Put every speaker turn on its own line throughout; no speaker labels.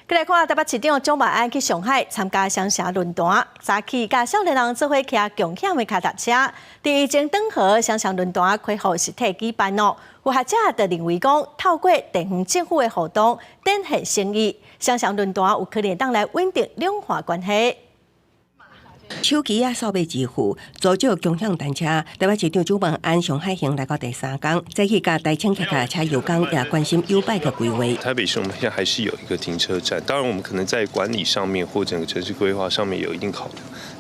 來看台北市長蔣萬安去上海參加雙城論壇，早起佮少年人做伙騎共享的跤踏車，佇疫情轉好，雙城論壇恢復實體舉辦咯。有學者就認為講，透過地方政府的互動，展現誠意，雙城論壇有可能當來穩定兩岸關係。
手機仔掃碼支付，租借共享單車。台北市長蔣萬安上海行來到第三工，早起佮台青騎腳車遊講，也關心 YouBike 的規劃。
台北市我們現在還是有一個停車站，當然我們可能在管理上面或整個城市規劃上面有一定考量，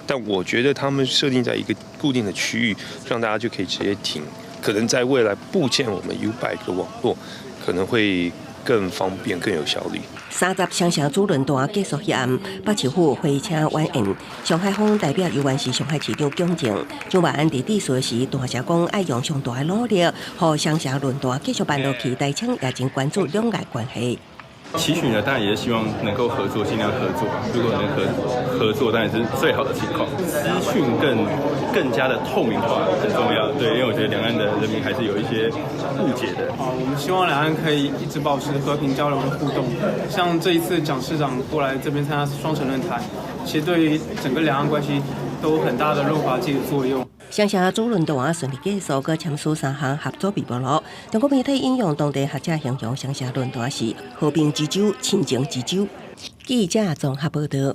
但我覺得他們設定在一個固定的區域，讓大家就可以直接停，可能在未來佈建我們 YouBike 的網絡，可能會更方便、更有效率。
30雙城主論壇結束彼暗，北市府回車晚宴，上海方代表猶原是上海市長蔣靜。蔣萬安佇致辭時，大聲講愛用上大的努力，予雙城論壇繼續辦落去。台青也真關注兩岸關係。
期許呢，當然也是希望能夠合作，盡量合作。如果能合作，當然是最好的情況。資訊更加的透明化很重要，對，因為我覺得兩岸的人民還是有一些誤解的。
啊，我們希望兩岸可以一直保持和平交流跟互動。像這一次蔣市長過來這邊參加雙城論壇，其實對於整個兩岸關係都有很大的潤滑劑的作用。
雙城主論壇順利結束，閣簽署三項合作備忘錄。中國媒體引用當地學者形容雙城論壇是和平之舟、親情之舟。記者綜合報道。